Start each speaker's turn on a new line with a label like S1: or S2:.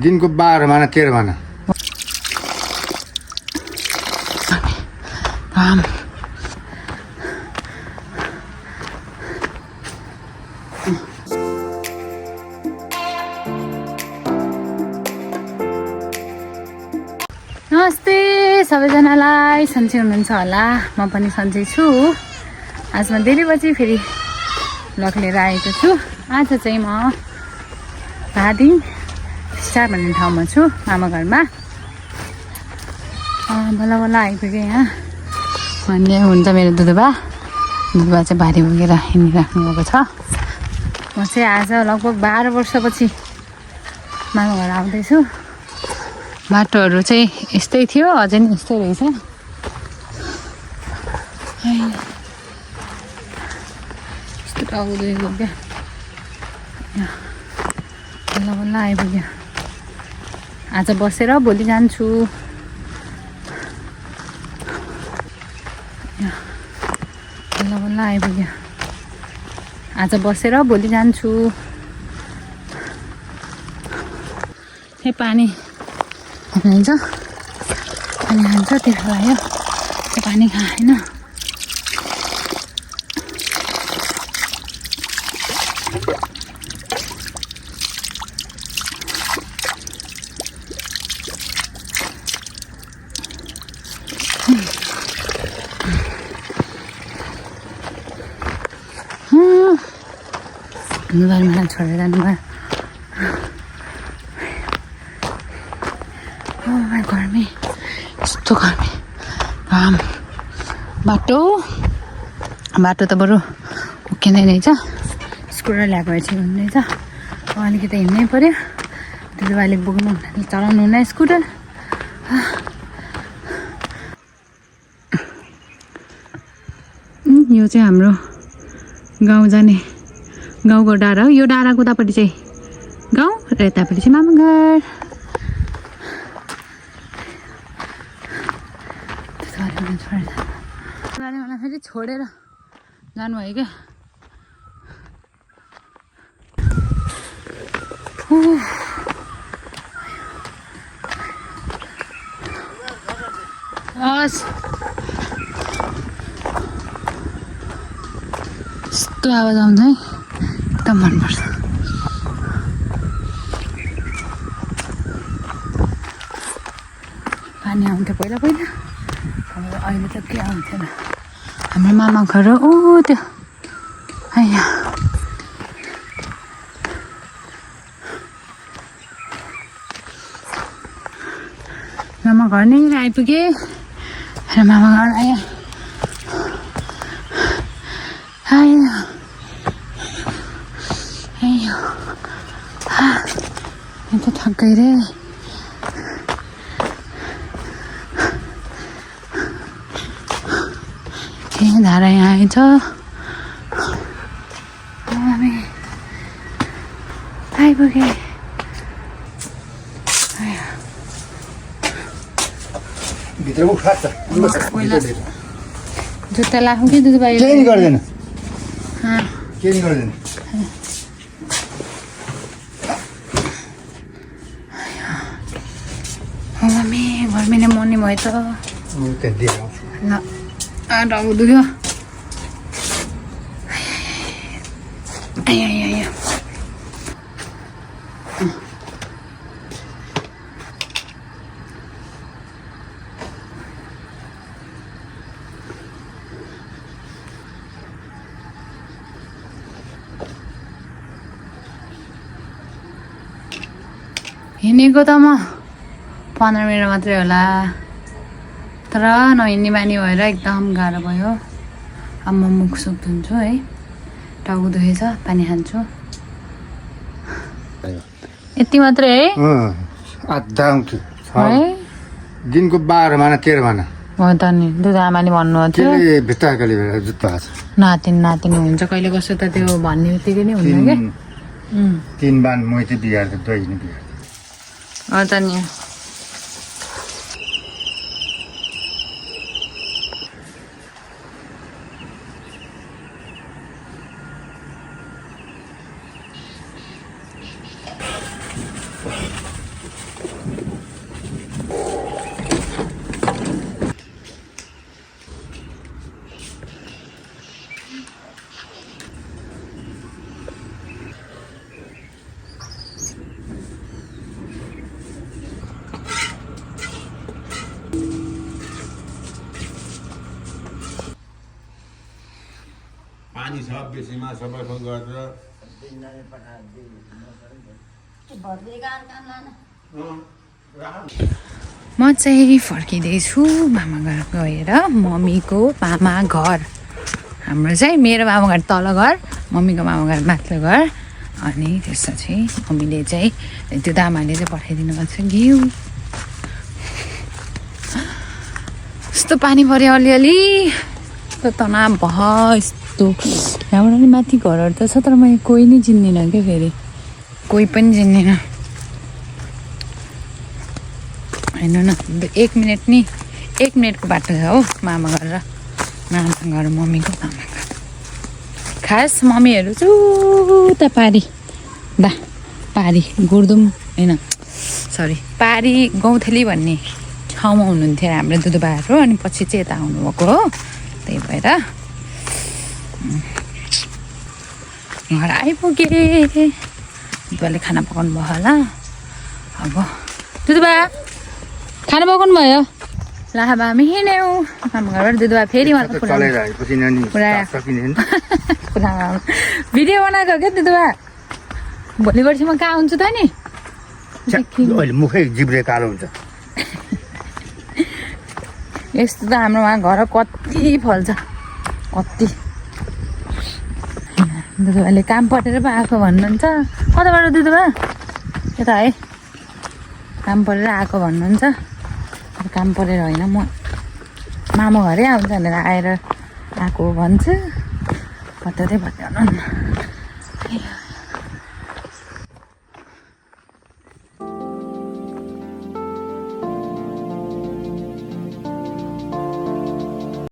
S1: दिनको 12 माना 13 माना
S2: नमस्ते सबैजनालाई, सन्चै हुनुहुन्छ होला। म पनि सन्चै छु। आज म धेरै बजी फेरि भ्लग लिएर आएको छु। आज चाहिँ म धादिङ स्टार भन्ने ठाउँमा छु, मामा घरमा। बल्ल बल्ल आइपुगेँ यहाँ। भन्ने हुन्छ मेरो दुधुबा चाहिँ भारी बोकेर हिँडिराख्नु भएको छ। म चाहिँ आज लगभग 12 वर्षपछि मामा घर आउँदैछु। बाटोहरू चाहिँ यस्तै थियो, अझै नि यस्तै रहेछ। यस्तो टाउको क्या, बल्ल बल्ल आइपुग्यो। आज बसेर भोलि जान्छु। बल्ल बल्ल आइपुग्यो। आज बसेर भोलि जान्छु। हे पानी खान्छ, पानी खान्छ, त्यही भयो। पानी खाएन। घरमा छोडेर जानुभयो। गर्मी, यस्तो गर्मी, घाम। बाटो त बरु उक्किँदै रहेछ। स्कुटर ल्याएको चाहिँ हुँदैछ। अलिकति हिँड्नै पर्यो। दिदीबा बोक्नु चलाउनु हुन्न स्कुटर। यो चाहिँ हाम्रो गाउँ जाने गाउँको डाँडा हो। यो डाँडाको उतापट्टि चाहिँ गाउँ र यतापट्टि चाहिँ मामा घर। मलाई फेरि छोडेर जानुभयो क्या। हस्, यस्तो आवाज आउँछ है, एकदम मनपर्छ। पानी आउँथ्यो पहिला पहिला, अहिले त के आउँथेन। हाम्रो मामा घर हो त्यो यहाँ। मामा घर नै आइपुगेँ र मामा घर आयो। त थक्कै रे। धारा यहाँ आएछ। हामी आइपुगेँ। जुत्ता लाग्नु कि दिदीबा?
S1: केही नि गर्दैन, केही नि गर्दैन।
S2: मम्मी घरमै मर्ने भयो त। ल टाउको दुख्यो। हिँडेको त म 15 मिनट मात्रै होला, तर नहिँड्ने बानी भएर एकदम गाह्रो भयो। अब म मुख सुख धुन्छु है, टाउको दुखेछ, पानी खान्छु। यति मात्रै है?
S1: आधा आउँथ्यो दिनको 12 माना 13 माना
S2: हो त नि। दुध आमाले भन्नुहुन्थ्यो
S1: भित्ताकाले जुत्ता
S2: नातिनी हुन्छ कहिले कसो त, त्यो भन्ने बित्तिकै नै हुन्न क्या।
S1: 3 बान मै चाहिँ बिगार्दै दही नै बिगार्दै।
S2: हो त नि।
S3: पानी छ बेसीमा सबैसँग गरेर
S2: म चाहिँ फर्किँदैछु मामा घर गएर मम्मीको मामा घर हाम्रो चाहिँ मेरो मामा घर तल घर मम्मीको मामा घर माथिल्लो घर अनि त्यसपछि मम्मीले चाहिँ त्यो दामाले चाहिँ पठाइदिनु भएको छ घिउ यस्तो पानी पऱ्यो अलिअलि यस्तो तनाव भयो यस्तो यहाँबाट नि माथि घरहरू त छ तर मैले कोही नै चिन्दिनँ क्या फेरि कोही पनि चिन्दिनँ हेर्नु न 1 मिनटको बाटो छ हो मामा घर र मामा घर मम्मीको मामा घर खास मम्मीहरू चाहिँ उता पारी गुर्दुम होइन सरी पारी गौँथली भन्ने ठाउँमा हुनुहुन्थ्यो हाम्रो दुधुबाहरू अनि पछि चाहिँ यता आउनुभएको हो त्यही भएर घर आइपुगे दुधुबाले खाना पकाउनु भयो होला अब दुधुबा खाना पकाउनु भयो ल अब हामी हिँड्यौँ मामा घरबाट दुधुबा फेरि मलाई भिडियो बनाएको क्या दुधुबा भोलि पर्सि म कहाँ हुन्छु त नि
S1: मुखै जिब्रे कालो हुन्छ
S2: यस्तो त हाम्रोमा घर कति फल्छ कति दुधुबाले काम परेर पो आएको भन्नुहुन्छ कताबाट दुधुबा यता है काम परेर आएको भन्नुहुन्छ काम परेर होइन म मामा घरै आउँछ भनेर आएर आएको भन्छु बताउँदै बताउनु